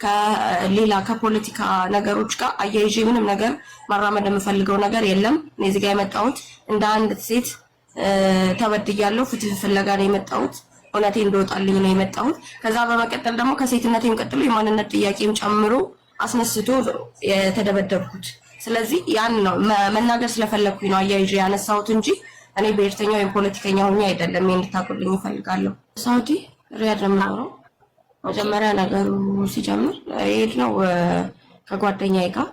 ከሌላ ከፖለቲካ ነገሮች ጋር አያይዤ ምንም ነገር ማራመድ የምፈልገው ነገር የለም። እኔ እዚህ ጋር የመጣሁት እንደ አንድ ሴት ተበድያለሁ፣ ፍትህ ፍለጋ ነው የመጣሁት። እውነቴ እንደወጣልኝ ነው የመጣሁት። ከዛ በመቀጠል ደግሞ ከሴትነቴም ቀጥሎ የማንነት ጥያቄም ጨምሮ አስነስቶ የተደበደብኩት። ስለዚህ ያን ነው መናገር ስለፈለግኩኝ ነው አያይዤ ያነሳሁት እንጂ እኔ ብሔርተኛ ወይም ፖለቲከኛ ሆኜ አይደለም። ይሄን እንድታውቁልኝ እፈልጋለሁ። ሳውዲ ሪያድ ነው የምኖረው። መጀመሪያ ነገሩ ሲጀምር የሄድነው ከጓደኛዬ ጋር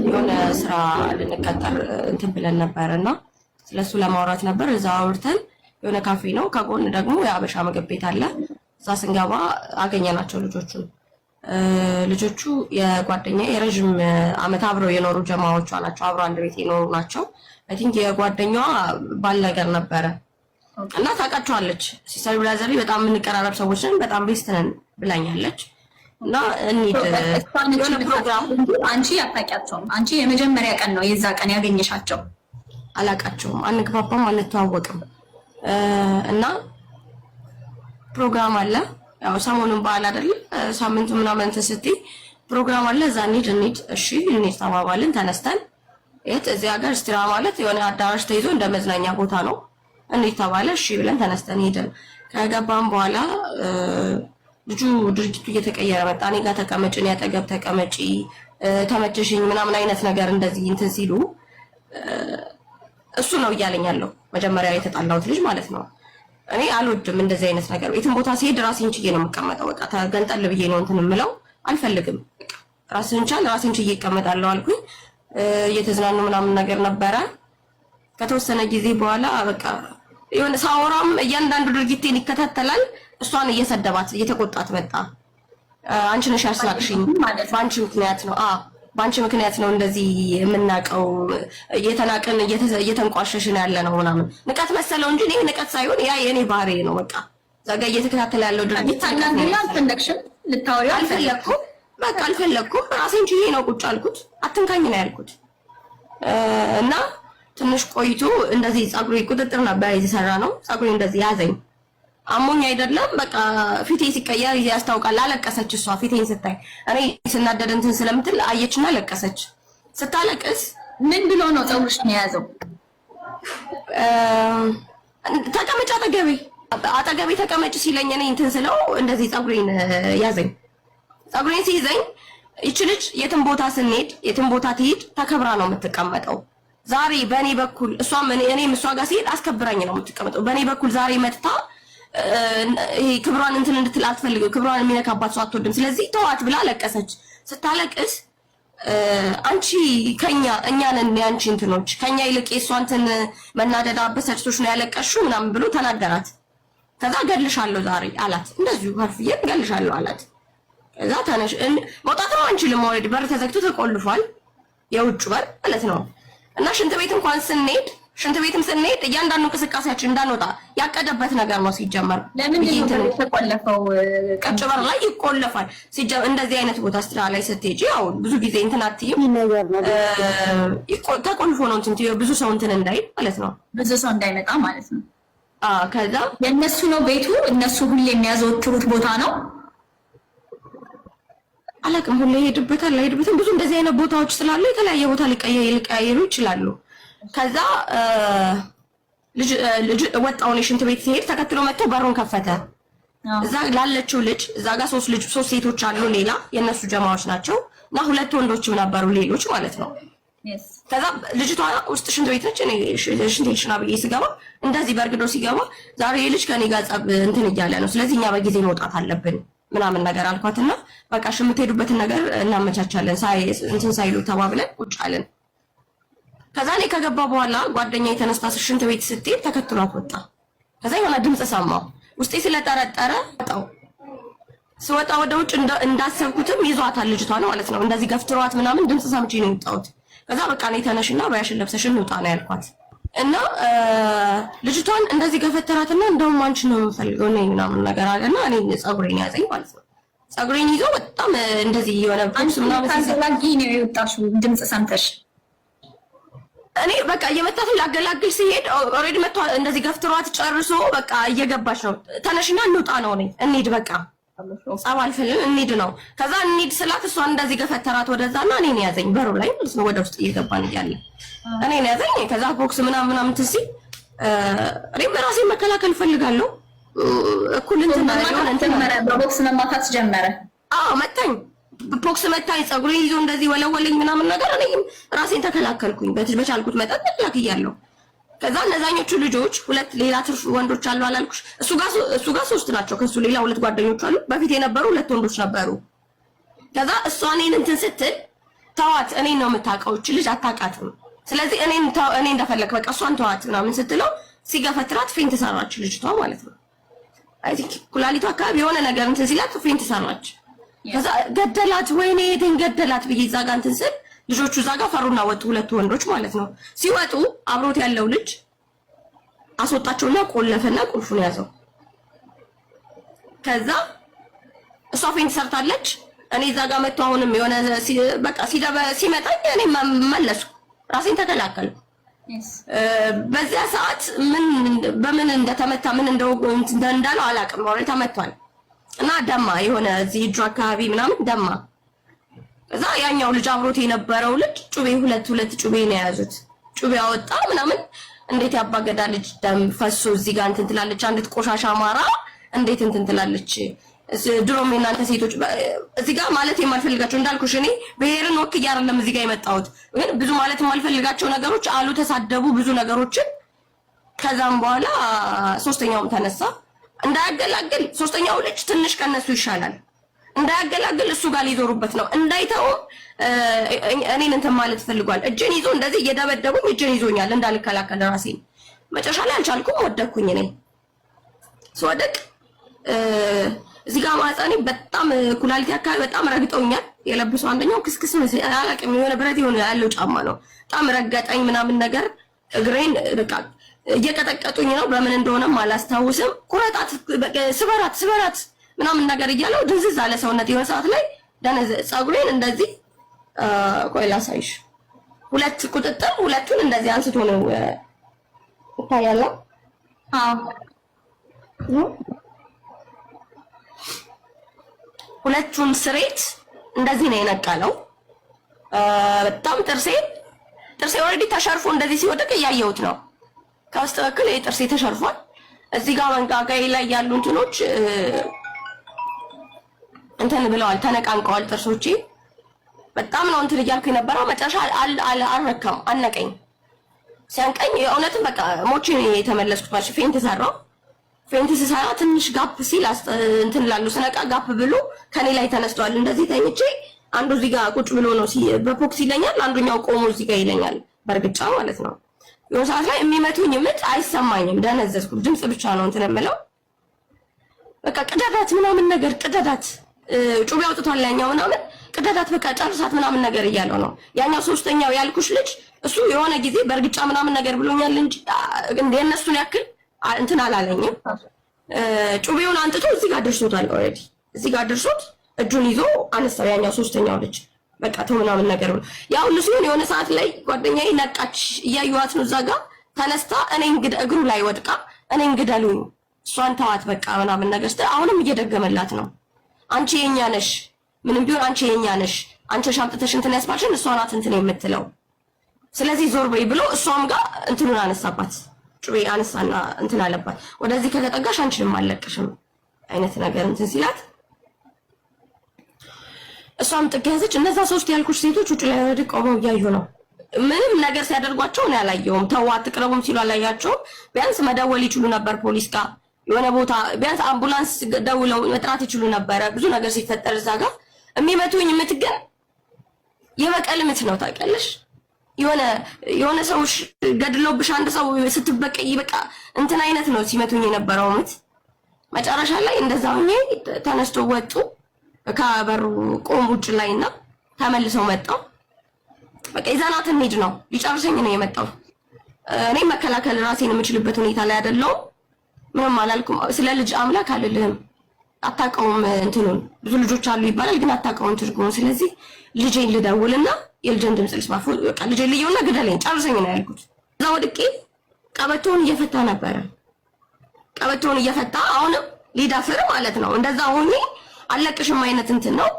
የሆነ ስራ ልንቀጠር እንትን ብለን ነበር እና ስለሱ ለማውራት ነበር። እዛ አውርተን የሆነ ካፌ ነው፣ ከጎን ደግሞ የአበሻ ምግብ ቤት አለ። እዛ ስንገባ አገኘናቸው ልጆቹን። ልጆቹ የጓደኛ የረዥም ዓመት አብረው የኖሩ ጀማዎቿ ናቸው። አብረው አንድ ቤት የኖሩ ናቸው። I think የጓደኛዋ ባል ነገር ነበረ እና ታውቃቸዋለች። Sister brother በጣም የምንቀራረብ ሰዎች ነን፣ በጣም best ነን ብላኛለች። እና እንሂድ የሆነ ፕሮግራም። አንቺ አታውቂያቸውም። አንቺ የመጀመሪያ ቀን ነው የዛ ቀን ያገኘሻቸው። አላውቃቸውም፣ አንግባባም፣ አንተዋወቅም። እና ፕሮግራም አለ፣ ያው ሰሞኑን በዓል አይደል፣ ሳምንቱ ምናምን እንትን ስትይ ፕሮግራም አለ፣ እዛ እንሂድ እንሂድ፣ እሺ እንሂድ ተባባልን። ተነስተን የት እዚህ ሀገር ስትራ ማለት የሆነ አዳራሽ ተይዞ እንደ መዝናኛ ቦታ ነው። እንሂድ ተባለ። እሺ ብለን ተነስተን ሄድን። ከገባን በኋላ ልጁ ድርጊቱ እየተቀየረ መጣ። እኔ ጋር ተቀመጭ፣ እኔ አጠገብ ተቀመጪ፣ ተመቸሽኝ ምናምን አይነት ነገር እንደዚህ እንትን ሲሉ እሱ ነው እያለኝ ያለው መጀመሪያ የተጣላሁት ልጅ ማለት ነው። እኔ አልወድም እንደዚህ አይነት ነገር። የትም ቦታ ሲሄድ ራሴን ችዬ ነው የምቀመጠው። በቃ ተገንጠል ብዬ ነው እንትን የምለው፣ አልፈልግም። ራስህን ቻል፣ ራሴን ችዬ እቀመጣለሁ አልኩኝ። እየተዝናኑ ምናምን ነገር ነበረ። ከተወሰነ ጊዜ በኋላ በቃ የሆነ ሳወራም እያንዳንዱ ድርጊቴን ይከታተላል። እሷን እየሰደባት እየተቆጣት መጣ። አንቺ ነሽ ያስናቅሽኝ፣ በአንቺ ምክንያት ነው፣ አዎ በአንቺ ምክንያት ነው እንደዚህ የምናቀው፣ እየተናቅን እየተንቋሸሽን ያለ ነው ምናምን። ንቀት መሰለው እንጂ እኔ ንቀት ሳይሆን ያ የእኔ ባህሪ ነው። በቃ እዛ ጋ እየተከታተለ ያለው ድርጊት ልታናግሪው አልፈለግሽም? ልታወሪው አልፈለግኩም። በቃ አልፈለግኩም። ራሴን ችዬ ነው ቁጭ አልኩት። አትንካኝ ነው ያልኩት። እና ትንሽ ቆይቶ እንደዚህ ፀጉሬ ቁጥጥር ነበር የተሰራ ነው። ፀጉሬ እንደዚህ ያዘኝ። አሞኝ አይደለም፣ በቃ ፊቴ ሲቀየር ያስታውቃል። አለቀሰች እሷ ፊቴን ስታይ፣ እኔ ስናደድ እንትን ስለምትል አየችና ለቀሰች። ስታለቅስ ምን ብሎ ነው ፀጉርሽን የያዘው? ተቀመጭ አጠገቤ አጠገቤ ተቀመጭ ሲለኝ እኔ እንትን ስለው እንደዚህ ፀጉሬን ያዘኝ። ፀጉሬን ሲይዘኝ ይቺ ልጅ የትም ቦታ ስንሄድ የትም ቦታ ትሄድ ተከብራ ነው የምትቀመጠው። ዛሬ በእኔ በኩል እሷም እኔም እሷ ጋር ሲሄድ አስከብራኝ ነው የምትቀመጠው። በእኔ በኩል ዛሬ መጥታ ይሄ ክብሯን እንትን እንድትል አትፈልግም። ክብሯን የሚነካባት ሰው አትወድም። ስለዚህ ተዋት ብላ ለቀሰች። ስታለቅስ አንቺ ከኛ እኛ ነን የአንቺ እንትኖች፣ ከኛ ይልቅ የእሷ እንትን መናደድ አበሳጭቶሽ ነው ያለቀሽው ምናምን ብሎ ተናገራት። ከዛ እገልሻለሁ ዛሬ አላት። እንደዚሁ ሀርፍዬ እገልሻለሁ አላት። ከዛ ተነሽ፣ መውጣትም አንችልም። Already በር ተዘግቶ ተቆልፏል፣ የውጭ በር ማለት ነው። እና ሽንት ቤት እንኳን ስንሄድ፣ ሽንት ቤትም ስንሄድ እያንዳንዱ እንቅስቃሴያችን እንዳንወጣ ያቀደበት ነገር ነው። ሲጀመር ለምንድን ነው የተቆለፈው? ቀጭ በር ላይ ይቆለፋል። ሲጀመር እንደዚህ አይነት ቦታ ስራ ላይ ስትሄጂ ያው ብዙ ጊዜ እንትን አትይም፣ ተቆልፎ ነው እንትን ብዙ ሰው እንትን እንዳይል ማለት ነው። ብዙ ሰው እንዳይመጣ ማለት ነው። አዎ። ከዛ የእነሱ ነው ቤቱ። እነሱ ሁሌ የሚያዘወትሩት ቦታ ነው። አላውቅም፣ ሁሌ ይሄድበታል አይሄድበትም። ብዙ እንደዚህ አይነት ቦታዎች ስላሉ የተለያየ ቦታ ሊቀያየሩ ይችላሉ። ከዛ ልጅ ልጅ ወጣው ነው፣ ሽንት ቤት ሲሄድ ተከትሎ መጥቶ በሩን ከፈተ። እዛ ላለችው ልጅ፣ እዛ ጋር ሶስት ልጅ ሶስት ሴቶች አሉ፣ ሌላ የእነሱ ጀማዎች ናቸው እና ሁለት ወንዶችም ነበሩ ሌሎች ማለት ነው። ከዛ ልጅቷ ውስጥ ሽንት ቤት ነች። እኔ ሽንት ቤት ሽና ብዬ ስገባ እንደዚህ በእርግዶ ሲገባ ዛሬ ልጅ ከኔ ጋር ጸብ እንትን እያለ ነው፣ ስለዚህ እኛ በጊዜ መውጣት አለብን ምናምን ነገር አልኳትና በቃ እሺ የምትሄዱበትን ነገር እናመቻቻለን እንትን ሳይሉ ተባብለን ቁጭ አልን። ከዛ እኔ ከገባ በኋላ ጓደኛ የተነስታ ሽንት ቤት ስትሄድ ተከትሏት ወጣ። ከዛ የሆነ ድምፅ ሰማሁ። ውስጤ ስለጠረጠረ ወጣው። ስወጣ ወደ ውጭ እንዳሰብኩትም ይዟታል ልጅቷን ማለት ነው። እንደዚህ ገፍትሯት ምናምን ድምፅ ሰምቼ ነው የወጣሁት። ከዛ በቃ እኔ ተነሽና ባያሽን ለብሰሽ እንውጣ ነው ያልኳት። እና ልጅቷን እንደዚህ ገፈተራትና እንደውም አንቺን ነው የምፈልገው ነይ ምናምን ነገር አለና እኔ ፀጉሬን ያዘኝ ማለት ነው። ፀጉሬን ይዞ በጣም እንደዚህ የሆነ ቦክስ ምናምን ታዘላጊ ነው የወጣሽው ድምፅ ሰምተሽ? እኔ በቃ እየመታት ላገላግል ሲሄድ already መጥቶ እንደዚህ ገፍትሯት ጨርሶ በቃ እየገባች ነው። ተነሽና እንውጣ ነው፣ እኔ እንሂድ በቃ ጸብ አልፈልግም፣ እንሂድ ነው። ከዛ እንሂድ ስላት እሷ እንደዚህ ገፈተራት ወደዛና እኔን ያዘኝ፣ በሩ ላይ ማለት ነው። ወደ ውስጥ እየገባን እያለ እኔን ያዘኝ። ከዛ ቦክስ ምናምን ምናምን ትሲ እኔም ራሴን መከላከል እፈልጋለሁ። እኩል እንትን እንትን በቦክስ መማታት ጀመረ። አዎ መታኝ፣ ቦክስ መታኝ፣ ፀጉሬን ይዞ እንደዚህ ወለወለኝ ምናምን ነገር። እኔም ራሴን ተከላከልኩኝ በቻልኩት መጠን ተከላክያለሁ። ከዛ እነዛኞቹ ልጆች ሁለት ሌላ ትርፍ ወንዶች አሉ አላልኩሽ? እሱ ጋር ሶስት ናቸው። ከሱ ሌላ ሁለት ጓደኞች አሉ። በፊት የነበሩ ሁለት ወንዶች ነበሩ። ከዛ እሷ እኔን እንትን ስትል ተዋት፣ እኔን ነው የምታውቀው፣ እች ልጅ አታውቃትም። ስለዚህ እኔን እኔ እንደፈለክ በቃ እሷን ተዋት ምናምን ስትለው ሲገፈትራት faint ሰራች ልጅቷ ማለት ነው። I think ኩላሊቷ አካባቢ የሆነ ነገር እንትን ሲላት faint ሰራች። ከዛ ገደላት፣ ወይኔ እህቴን ገደላት ብዬ እዛ ጋር እንትን ስል ልጆቹ እዛ ጋር ፈሩና ወጡ፣ ሁለቱ ወንዶች ማለት ነው። ሲወጡ አብሮት ያለው ልጅ አስወጣቸውና ቆለፈና ቁልፉን ያዘው። ከዛ እሷ faint ሰርታለች። እኔ እዛ ጋር መጥቶ አሁንም የሆነ በቃ ሲመጣኝ እኔ መለስኩ፣ ራሴን ተከላከልኩ። በዚያ ሰዓት ምን በምን እንደተመታ ምን እንዳለው አላውቅም። already ተመቷል እና ደማ የሆነ እዚህ እጁ አካባቢ ምናምን ደማ። ከዛ ያኛው ልጅ አብሮት የነበረው ልጅ ጩቤ ሁለት ሁለት ጩቤ ነው የያዙት። ጩቤ አወጣ ምናምን። እንዴት ያባገዳ ልጅ ደም ፈሶ እዚህ ጋር እንትን ትላለች፣ አንዲት ቆሻሻ አማራ እንዴት እንትን ትላለች? ድሮም የእናንተ ሴቶች እዚህ ጋር ማለት የማልፈልጋቸው እንዳልኩሽ እኔ ብሔርን ወክዬ አይደለም እዚህ ጋር የመጣሁት፣ ግን ብዙ ማለት የማልፈልጋቸው ነገሮች አሉ፣ ተሳደቡ ብዙ ነገሮችን። ከዛም በኋላ ሶስተኛውም ተነሳ እንዳያገላግል። ሶስተኛው ልጅ ትንሽ ከነሱ ይሻላል እንዳያገላግል እሱ ጋር ሊዞሩበት ነው። እንዳይተውም እኔን እንትን ማለት ፈልጓል። እጄን ይዞ እንደዚህ እየደበደቡኝ እጄን ይዞኛል እንዳልከላከል ራሴን። መጨረሻ ላይ አልቻልኩም፣ ወደኩኝ። እኔ ስወድቅ እዚህ ጋር ማህፀኔ በጣም ኩላሊቲ አካባቢ በጣም ረግጠውኛል። የለብሰው አንደኛው ክስክስ አላውቅም፣ የሆነ ብረት የሆነ ያለው ጫማ ነው። በጣም ረገጠኝ ምናምን ነገር እግሬን በቃ እየቀጠቀጡኝ ነው። በምን እንደሆነም አላስታውስም። ቁረጣት፣ ስበራት፣ ስበራት ምናምን ነገር እያለው ድንዝዝ አለ ሰውነት። የሆነ ሰዓት ላይ ደነዘ። ፀጉሬን እንደዚህ ቆይ ላሳይሽ። ሁለት ቁጥጥር ሁለቱን እንደዚህ አንስቶ ነው ይታያል። አዎ ሁለቱን ስሬት እንደዚህ ነው የነቀለው። በጣም ጥርሴ already ተሸርፎ እንደዚህ ሲወድቅ እያየሁት ነው። ከውስጥ በኩል ጥርሴ ተሸርፏል። እዚህ ጋር መንጋጋዬ ላይ ያሉ እንትኖች እንትን ብለዋል፣ ተነቃንቀዋል ጥርሶቼ። በጣም ነው እንትን እያልኩ የነበረው። መጨረሻ አልረካም፣ አነቀኝ። ሲያንቀኝ የእውነትም በቃ ሞቼ ነው የተመለስኩት። ማለት faint ሰራው። faint ስሰራ ትንሽ gap ሲል እንትን እላለሁ። ስነቃ gap ብሎ ከኔ ላይ ተነስቷል። እንደዚህ ተኝቼ አንዱ እዚህ ጋር ቁጭ ብሎ ነው በፖክስ ይለኛል፣ አንዱኛው ቆሞ እዚህ ጋር ይለኛል፣ በእርግጫ ማለት ነው። የሆነ ሰዓት ላይ የሚመቱኝ ምት አይሰማኝም፣ ደነዘዝኩ። ድምፅ ብቻ ነው እንትን የምለው። በቃ ቅደዳት ምናምን ነገር ቅደዳት፣ ጩቤ አውጥቷል ያኛው ምናምን ቅደዳት፣ በቃ ጨርሳት ምናምን ነገር እያለው ነው ያኛው። ሶስተኛው ያልኩሽ ልጅ እሱ የሆነ ጊዜ በእርግጫ ምናምን ነገር ብሎኛል እንጂ የእነሱን ያክል እንትን አላለኝም። ጩቤውን አንጥቶ እዚህ ጋር ደርሶታል። already እዚህ ጋር ደርሶት እጁን ይዞ አነሳው ያኛው ሶስተኛው ልጅ በቃ ተው ምናምን ነገር ብሎ ያ ሁሉ ሲሆን የሆነ ሰዓት ላይ ጓደኛዬ ነቃች። እያዩዋት ነው እዛ ጋር ተነስታ እኔ እንግድ እግሩ ላይ ወድቃ እኔ እንግደሉኝ እሷን ተዋት በቃ ምናምን ነገር ስትል አሁንም እየደገመላት ነው። አንቺ የኛ ነሽ፣ ምንም ቢሆን አንቺ የኛ ነሽ፣ አንቺ ሻምጥተሽ እንትን ያስባልሽን እሷ ናት እንትን የምትለው ስለዚህ ዞር በይ ብሎ እሷም ጋር እንትኑን አነሳባት፣ ጩቤ አነሳና እንትን አለባት። ወደዚህ ከተጠጋሽ አንቺንም አለቅሽም አይነት ነገር እንትን ሲላት እሷም ጥግ ያዘች። እነዛ ሶስት ያልኩሽ ሴቶች ውጭ ላይ ወደ ቆመው እያዩ ነው። ምንም ነገር ሲያደርጓቸው እኔ አላየሁም። ተው አትቅረቡም ሲሉ አላያቸውም። ቢያንስ መደወል ይችሉ ነበር ፖሊስ ጋር የሆነ ቦታ ቢያንስ አምቡላንስ ደውለው መጥራት ይችሉ ነበረ። ብዙ ነገር ሲፈጠር እዛ ጋር የሚመቱኝ ምት ግን የበቀል ምት ነው ታውቂያለሽ። የሆነ የሆነ ሰው ገድሎብሽ አንድ ሰው ስትበቀይ በቃ እንትን አይነት ነው ሲመቱኝ የነበረው ምት። መጨረሻ ላይ እንደዛ ሆኜ ተነስቶ ወጡ ከበሩ ቆም ውጭ ላይና ተመልሰው መጣው። በቃ ይዘናት እንሂድ ነው ሊጨርሰኝ ነው የመጣው። እኔ መከላከል ራሴን የምችልበት ሁኔታ ላይ አይደለሁም። ምንም አላልኩም። ስለ ልጅ አምላክ አልልህም። አታውቀውም እንትኑን ብዙ ልጆች አሉ ይባላል፣ ግን አታውቀውም ትርጉሙን። ስለዚህ ልጄን ልደውልና የልጄን ድምፅ ልስማ። በቃ ልጄን ልየውና ግደለኝ፣ ጨርሰኝ ነው ያልኩት። እዛ ወድቄ ቀበቶውን እየፈታ ነበረ። ቀበቶውን እየፈታ አሁንም ሊደፍር ማለት ነው። እንደዛ ሆኜ አለቅሽም አይነት እንትን ነው።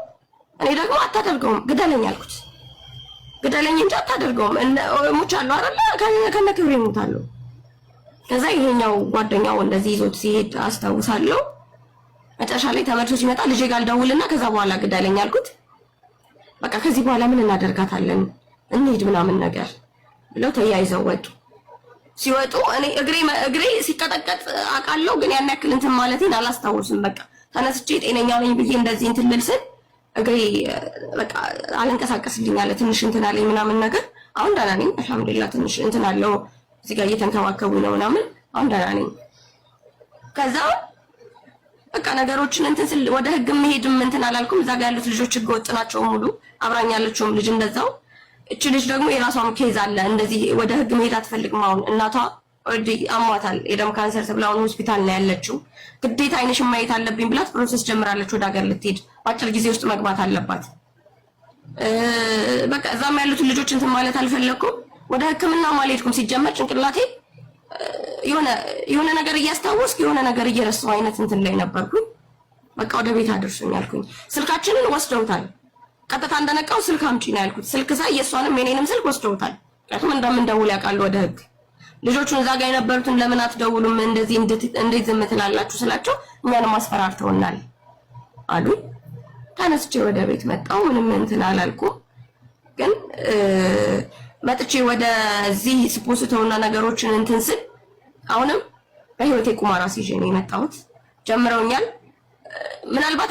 እኔ ደግሞ አታደርገውም፣ ግደለኝ አልኩት። ግደለኝ እንጂ አታደርገውም። ሞቻለሁ አይደለ? ከነ ክብሬ እሞታለሁ። ከዛ ይሄኛው ጓደኛው እንደዚህ ይዞት ሲሄድ አስታውሳለሁ። መጨረሻ ላይ ተመልሶ ሲመጣ ልጄ ጋር ልደውልና ከዛ በኋላ ግደለኝ አልኩት። በቃ ከዚህ በኋላ ምን እናደርጋታለን እንሂድ ምናምን ነገር ብለው ተያይዘው ወጡ። ሲወጡ እኔ እግሬ እግሬ ሲቀጠቀጥ አውቃለሁ፣ ግን ያን ያክል እንትን ማለቴን አላስታውስም። በቃ ተነስቼ ጤነኛ ነኝ ብዬ እንደዚህ እንትን ልል ስል እግሬ በቃ አልንቀሳቀስልኝ አለ። ትንሽ እንትን አለኝ ምናምን ነገር። አሁን ደህና ነኝ አልሐምዱሊላህ። ትንሽ እንትን አለው እዚህ ጋር እየተንከባከቡኝ ነው ምናምን። አሁን ደህና ነኝ። ከዛ በቃ ነገሮችን እንትን ስል ወደ ህግ መሄድም እንትን አላልኩም። እዛ ጋር ያሉት ልጆች ህገ ወጥ ናቸው ሙሉ። አብራኝ ያለችውም ልጅ እንደዛው። እቺ ልጅ ደግሞ የራሷም case አለ። እንደዚህ ወደ ህግ መሄድ አትፈልግም። አሁን እናቷ already አሟታል፣ የደም ካንሰር ተብላ አሁን ሆስፒታል ነው ያለችው። ግዴታ አይንሽን ማየት አለብኝ ብላት process ጀምራለች። ወደ ሀገር ልትሄድ በአጭር ጊዜ ውስጥ መግባት አለባት። በቃ እዛም ያሉትን ልጆች እንትን ማለት አልፈለኩም። ወደ ህክምናም አልሄድኩም። ሲጀመር ጭንቅላቴ የሆነ የሆነ ነገር እያስታወስኩ የሆነ ነገር እየረሳሁ አይነት እንትን ላይ ነበርኩኝ። በቃ ወደ ቤት አድርሱኝ አልኩኝ። ስልካችንን ወስደውታል። ቀጥታ እንደነቃው ስልክ አምጪ ነው ያልኩት። ስልክ ሳይ የእሷንም የኔንም ስልክ ወስደውታል። ምክንያቱም እንደምንደውል ያውቃሉ ወደ ህግ። ልጆቹን እዛ ጋር የነበሩትን ለምን አትደውሉም እንደዚህ እንዴት ዝም ትላላችሁ ስላቸው እኛንም አስፈራርተውናል አሉ። ተነስቼ ወደ ቤት መጣሁ። ምንም እንትን አላልኩም። ግን መጥቼ ወደዚህ ስ post ተውና ነገሮችን እንትን ስል አሁንም በህይወቴ ቁማር አስይዤ ነው የመጣሁት። ጀምረውኛል። ምናልባት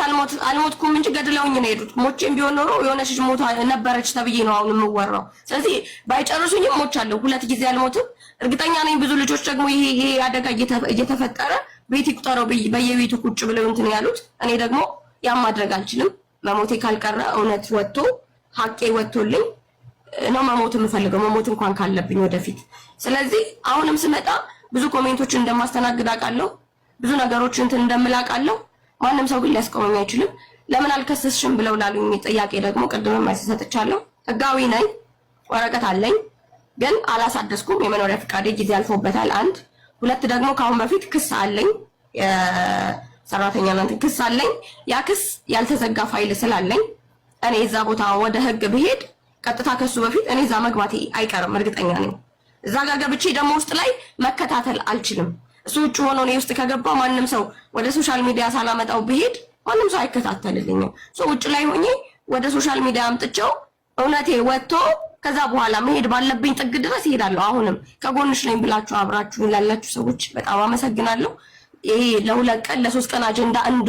አልሞትኩም እንጂ ገድለውኝ ነው የሄዱት። ሞቼም ቢሆን ኖሮ የሆነች ልጅ ሞታ ነበረች ተብዬ ነው አሁን የምወራው። ስለዚህ ባይጨርሱኝም ሞቻለሁ። ሁለት ጊዜ አልሞትም፣ እርግጠኛ ነኝ። ብዙ ልጆች ደግሞ ይሄ ይሄ አደጋ እየተፈጠረ ቤት ይቁጠረው በየቤቱ ቁጭ ብለው እንትን ያሉት፣ እኔ ደግሞ ያም ማድረግ አልችልም። መሞቴ ካልቀረ እውነት ወጥቶ ሀቄ ወጥቶልኝ ነው መሞት የምፈልገው፣ መሞት እንኳን ካለብኝ ወደፊት። ስለዚህ አሁንም ስመጣ ብዙ comment ኦችን እንደማስተናግድ አውቃለሁ። ብዙ ነገሮችን እንትን እንደምል አውቃለሁ። ማንም ሰው ግን ሊያስቆመኝ አይችልም። ለምን አልከሰስሽም ብለው ላሉኝ ጥያቄ ደግሞ ቅድምም መልስ ሰጥቻለሁ። ህጋዊ ነኝ፣ ወረቀት አለኝ፣ ግን አላሳደስኩም። የመኖሪያ ፈቃዴ ጊዜ አልፎበታል። አንድ ሁለት ደግሞ ከአሁን በፊት ክስ አለኝ፣ የሰራተኛ እንትን ክስ አለኝ። ያ ክስ ያልተዘጋ ፋይል ስላለኝ እኔ እዛ ቦታ ወደ ህግ ብሄድ ቀጥታ ከሱ በፊት እኔ እዛ መግባቴ አይቀርም፣ እርግጠኛ ነኝ። እዛ ጋር ገብቼ ደግሞ ውስጥ ላይ መከታተል አልችልም። እሱ ውጭ ሆኖ እኔ ውስጥ ከገባ ማንም ሰው ወደ social media ሳላመጣው ብሄድ ማንም ሰው አይከታተልልኝም። So ውጭ ላይ ሆኜ ወደ social media አምጥቼው እውነቴ ወጥቶ ከዛ በኋላ መሄድ ባለብኝ ጥግ ድረስ እሄዳለሁ። አሁንም ከጎንሽ ነኝ ብላችሁ አብራችሁ ላላችሁ ሰዎች በጣም አመሰግናለሁ። ይሄ ለ2 ቀን ለ3 ቀን አጀንዳ